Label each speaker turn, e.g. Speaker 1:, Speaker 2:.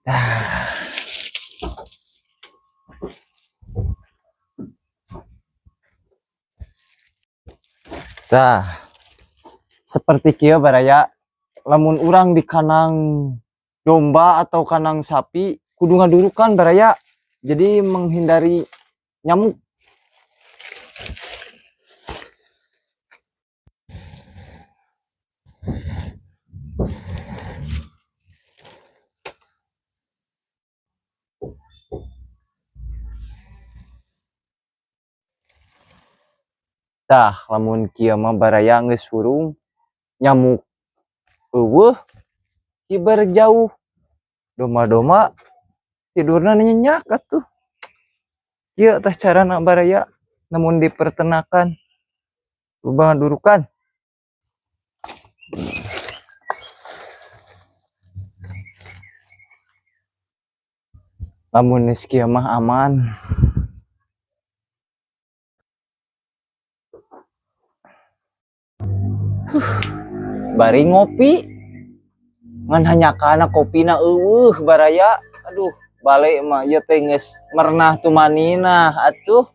Speaker 1: Tah. Tah, seperti kieu, baraya, lamun urang di kandang domba atau kandang sapi kudu ngadurukan, baraya, jadi menghindari nyamuk. Tah, lamun kieu mah, baraya, geus hurung, nyamuk euweuh, hiber jauh, domba-domba tidurna nyenyak atuh. Kieu tah carana, baraya, lamun di peternakan loba ngadurukan. Lamun geus kieu mah aman. Bari ngopi ngan hanyakana kopina euweuh, baraya. Aduh, balik mah ieu teh geus merenah tumaninah atuh.